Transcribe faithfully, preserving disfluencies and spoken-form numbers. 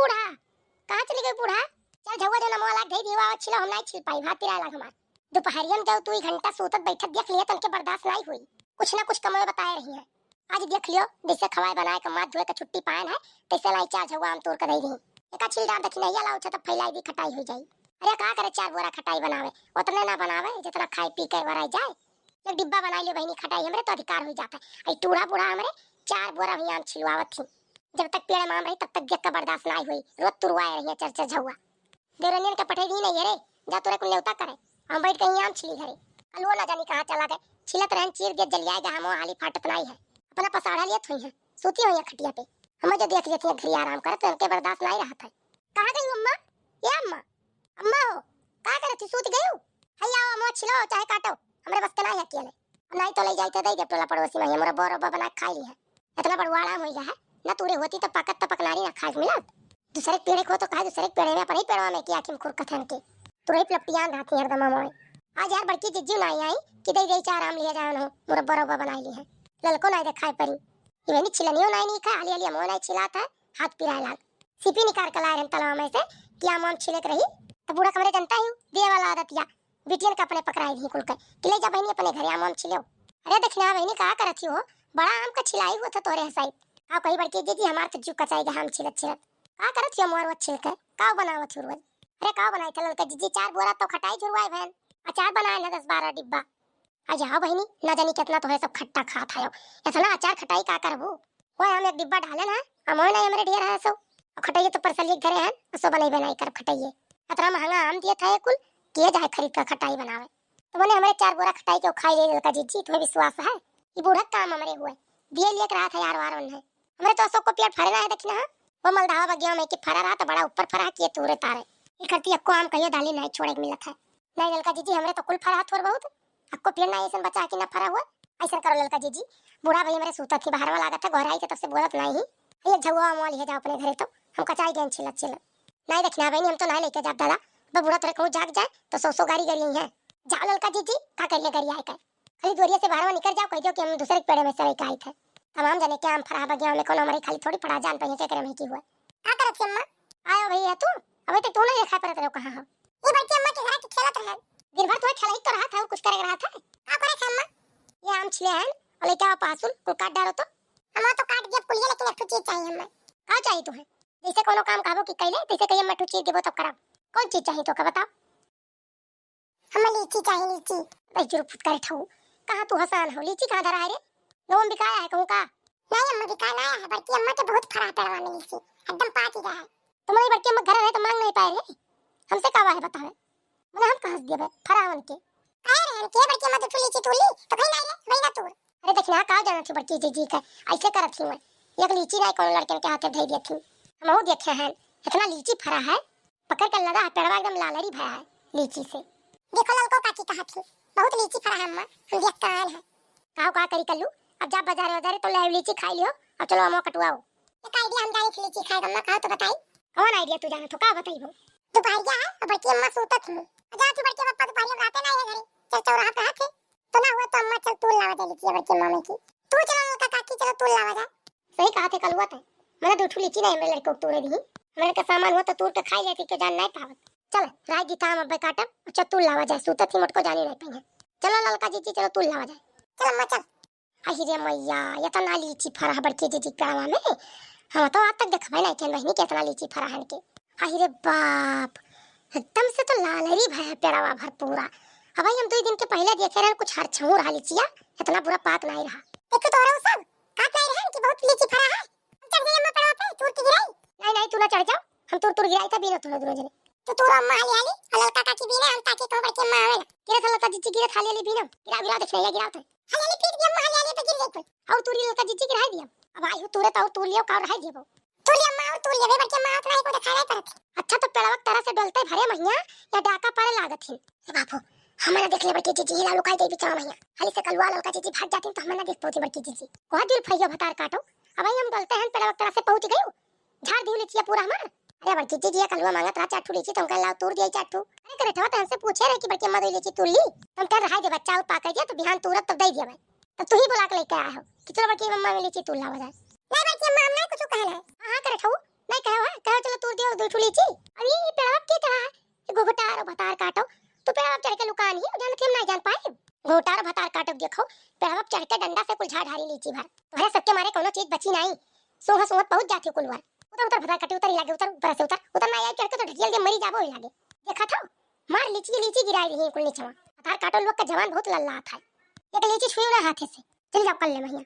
बूढ़ा, कहाँ चली गई बूढ़ा? चल झउआ, जौन अमवा लाग धई दियो, आवा छिलो, हम नाहीं छिल पाई, हाथ पिराए लाग हमार। दुपहरिया में जब तू ई घंटा सूतत बैठत देख लिहे, तनके बर्दाश्त नाहीं हुई। कुछ ना कुछ कमवे बताए रही हैं। आज देख लियो, जैसे खवाए बनाए के, माथ धोए के छुट्टी पाएन है, तैसे लाई चार झउआ आम तोड़ के धई रही। एका छिल डार दखिनहिया लाओ, छत फैलाई दी, खटाई हुई जाई। अरे का करे चार बोरा खटाई बनावे, उतने ना बनावे, जितना खाए पी के वराई जाए। एक डिब्बा बनाई ले बहिनी, खटाई हमरे तो अधिकार हुई जाता है। आई टूढ़ा बूढ़ा हमरे चार बोरा हुई आम छिलवावत थी। जब तक पेड़ में आम रही, तब तक देख के बर्दाश्त नाहीं हुई। रोज तुरवाए रही है चार चार झउआ। देवरनियन के पठई दी नाहीं है रे, जा तोरे कुल नेवता करे। हम बैठ के ही आम छिली घरे। कलुओ ना जानी कहाँ चला गए। छिलत रहन चीर दिया, जलियाए गा, हमो हाली फाटत नाहीं है। अपना पसाड़ा लियत हुई है, सूती हुई है खटिया पे। हम जो देख लियत हुई है घरी आराम करत, तो हमके बर्दाश्त नाहीं रहत है। कहाँ गई अम्मा? ए अम्मा, अम्मा हो, का करत ही, सूत गयू? हई आओ, अमवा छिलो, चाहे काटो, हमरे बस के नाहीं है अकेले। नाहीं तो ले जाई तो दे दे टोला पड़ोसी में, हमरा बोरो बा बना के खाई ली है। इतना बड़वाड़ा होइ गया है, ना तूरे होती तो पकत तो पकनारी ना खाए के मिलत। दूसरे के पेड़े को तो कहा, दूसरे के पेड़े में, अपने ही पेड़वा में की आँखी में खुरकत है इनके। तूरे ही पलपटियान रहती है हरदम अमवा। आज यार बड़की जिज्जी नाहीं आई कि दे दे चार आम लिया जाए उन्हों, मुरब्बा रब्बा बनाई ली है। ललको नाहीं देखाई परी। इवनी छिलनियो नाहीं, नाहीं खा, हाली हाली अमवा नाहीं छिलात है, हाथ पिराए लाग। सीपी निकाल के लाए रहन तलवा में से कि आम आम छिले के रही। तो बूढ़ा कमरे जनता ही, दिए वाला आदत या बिटियन का अपने पकड़ाई दी कुल के कि ले जा बहिनी अपने घरे आम आम छिलो। अरे दखिनहा बहिनी, का करत ही हो? बड़ा आम का छिलाई हुआ था तोहरे हसाई। का कही बड़की जिज्जी, हमार तो जीव कचाई गया आम छिलत छिलत। का करत ही हो मोर छिल के? का बनावत ही रोज? अरे का बनाई था ललका जिज्जी, चार बोरा तो खटाई झुरवाए भैन, अचार बनाए ना दस बारह डिब्बा। आ जाओ बहिनी, ना जानी कितना तोहरे सब खट्टा खात है। इतना अचार खटाई का करबू? ओए हम एक डिब्बा डाले ना, हम ओए ना हमरे ढेर है सो। और खटाइए तो परसलिए घरे हैं, सो बनाई बनाई कर खटाइए। इतना महंगा आम दिए था ये कुल, किए जाए खरीद कर खटाई बनावे। तो बोले हमरे चार बोरा खटाई के खाई ले ललका जिज्जी, तुम्हें विश्वास है? ये बूढ़ा काम हमरे हुए, दिए लिए रहा था यार वार उन्हें। हमरे तो अशोक को पेड़ फरे ना है, देखी ना, हाँ? वो मलदावा बगिया में कि फरा रहा तो बड़ा ऊपर फरा किए तूरे तारे। ये करती अक्को आम कहियो दाली नाहीं छोड़े के मिलत है। नाहीं ललका जिज्जी, हमरे तो कुल फरा थोर बहुत। अक्को पेड़ नाहीं ऐसन बचा कि ना फरा हुआ। ऐसन करो ललका जिज्जी, बूढ़ा भाई हमरे सूतत ही बाहर में लागत है, गोहराई के तब से बोलत नाहीं ही। ये झउआ अमवा लिहे जाओ अपने घरे तो, हम कचाई गए छिलत छिलत। नाहीं दखिनहा बहिनी, हम तो नाहीं लेके जाब दादा। अब बूढ़ा तोरे कहूँ जाग जाए तो सौ सौ गारी गरियई है। जाओ ललका जिज्जी, का करिए गरियाए के। खाली दुआरिया से बाहर निकर जाओ, कह दियो कि हम दूसरे के पेड़े में से लेके आई थे। तमाम जने के आम फरा बगिया में, कौनो हमरे खाली थोड़ी फरा, जान पहिए के करे में की हुआ। का करत है अम्मा? आयो भैया तू, अबे तक तू नाहीं देखा परत रहो कहाँ हो? ये बड़की अम्मा के घर के खेलत रहे। दिन भर तोहे खेला ही तो रहा था, और कुछ करे रहा था? का करे थे अम्मा? ये आम छिले हैं, और लेके आओ पासुल, कुल काट डालो तो। हम तो काट दिया कुलिया, लेकिन एक ठो चीज चाहिए हमें। का चाहिए तुम्हें? जैसे कोनो काम कहबो कि कैले, तैसे कहिए, "मैं ठो चीज देबो तब करब।" कौन चीज चाहिए तो का बताओ? हमें लीची चाहिए, लीची। भाई जुर फुटकार ठऊ, कहाँ तू हसान हो? लीची कहाँ धरा है रे? गाँव में बिकाया है कहूँ का? नहीं अम्मा, बिकाया नहीं है, बड़की अम्मा के बहुत फरा पेड़वा में लीची, एकदम पाक गया है। तुम्हारी बड़की अम्मा घर रहे तो मांग नहीं पाए रे, हमसे कावा है बतावे? मने हम कहाँ से देबे फरावन के? कहे रहे हम के बड़की अम्मा तो ठो लीची तोड़ ली, तो कहीं नहीं रे, वही ना तोड़। अरे दखिनहा, का जानत ही बड़की जिज्जी का, ऐसे करत ही मैं। एक लीची नहीं कोनो लड़कन के हाथे धई देत ही। हमहू देखे हैं, इतना लीची फरा है, पकड़ के लदा है, पेड़वा एकदम लालरी भया है लीची से। देखो ललको काकी कहत ही, बहुत लीची फरा है अम्मा, हम देख के आयल हैं। काहो का करी कल्लू, अब जा बाजारे बाजारे तो ले आयो लीची खाई लियो, अब चलो अमवा कटवाओ। एक idea हम जानी थी लीची खाए अम्मा, कहो तो बताई। कौन idea तू जानत हो, का बताई हो? दोपहरिया है और बड़की अम्मा सूतत ही। जा तू बड़के पप्पा दोपहरिया में रहते ना ये घरे, चल चौराहा पे रहते। तो ना हुआ तो अम्मा चल तूल लावा जाए लीची बड़की अम्मा में की। तू चलो ललका काकी चलो तूल लावा जाए। सही कहा थे कलुआ ते, मैंने दो ठो लीची नहीं हमरे लड़के को तोड़े दी। हमरे का सामान हुआ तो तोड़ के खाई लेती, के जान नहीं पावत। चल राय गीता हम अब्बे काटब, चल तूल लावा जाए, सूतत ही मोटको जानी नहीं पाई है। चलो ललका जिज्जी चलो तूल लावा जाए। चल अम्मा चल। अहि रे मैया, इतना लीची फरा है बड़की जिज्जी के पेड़वा में। हम तो आज तक देखबे नहीं किहन बहिनी कि इतना लीची फरा है इनके। अहि रे बाप, एकदम से तो लालरी भया है पेड़वा भर पूरा। अब भाई हम दो दिन के पहले देखे रहे कुछ हरछहू रहा लीचिया, इतना बुरा पाक नहीं रहा। देखो तो रहो सब, काट नहीं रहे कि बहुत लीची फरा है। चढ़ जाइए अम्मा पेड़वा पे, तूर के गिराई। नहीं नहीं, तू ना चढ़ जाओ, हम तूर तूर गिराई था बीनो तूर दोनों जने। तो तूर अम्मा हाली हाली, और ललका काकी बीने, हम ताकि कहूँ बड़की अम्मा आवे ना। गिरा था ललका जिज्जी, गिरा था हाली हाली बीनो। गिराओ गिराओ, देखना है गिराओ तो। हाली हाली पीट दिया अम्मा, हाली हाली पे गिर गई कुल। और तूर ललका जिज्जी गिराई दिया। अब आई हो तूरे तो और तूर लियो, का रहाई दियो। तूर लिया अम्मा, और तूर लिया, बड़की अम्मा आत रही को दिखाई नहीं पड़त। अच्छा तो पेड़वा के तरह से डोलते भरे महिया या डाका पारे लागत ही। ए बापू, हमें ना देख ले बड़की जिज्जी, हिला लुकाई दे बिचारा महिया। हाली से कलुआ ललका जिज्जी भाग जाती तो हमें ना देख पाती बड़की जिज्जी। कह दिल फैया भतार काटो। अब भाई हम डोलते हैं पेड़वा के तरह से पहुँच गई। झाड़ दियो लीचिया पूरा हमार। अरे बड़की जिज्जी, ये कलुआ मांगत रहा चार ठो लीची, तो हमका लाओ तूर दिया चार ठो। अरे करे ठवा तो हमसे पूछे रहे कि बड़की अम्मा दो लीची तूर ली, तो हम कह रहा है दे बच्चा और पाकर दिया तो बिहान तूरत तब दे दिया भाई। तब तू ही बुला के लेके आया हो कि चलो बड़की अम्मा में लीची तूर लावा जाए। नहीं बड़की अम्मा, हम नहीं कुछ कहल है। हाँ हाँ करे ठऊ, नहीं कहे हो, कहे हो चलो तूर दुइ ठो लीची। अब ई पेड़वा के चढ़ा है, घोघटार और भतार काटो, तू पेड़वा चढ़ के लुकान ही, जान थे हम ना जान पाए। घोघटार और भतार काटो, देखो, पेड़वा चढ़ के डंडा से कुल झाड़ हारी लीची भर। तोहरे सबके मारे कौनो चीज बची नाई। सूंघ सूंघत पहुंच जाती कुलवर। उतर, उतर, भतार काटे, उतर ही लागे, उतर, ऊपर से उतर, उतर ना आई चढ़ के तो ढकियल दे मरी जाबो ही लागे। देखा था, मार लीची, लीची गिराई रही कुल नीचवा। भतार काटो लोग का जवान बहुत लल्ला था। एक लीची छुई ना हाथे से। चल जाओ, कर ले महिया।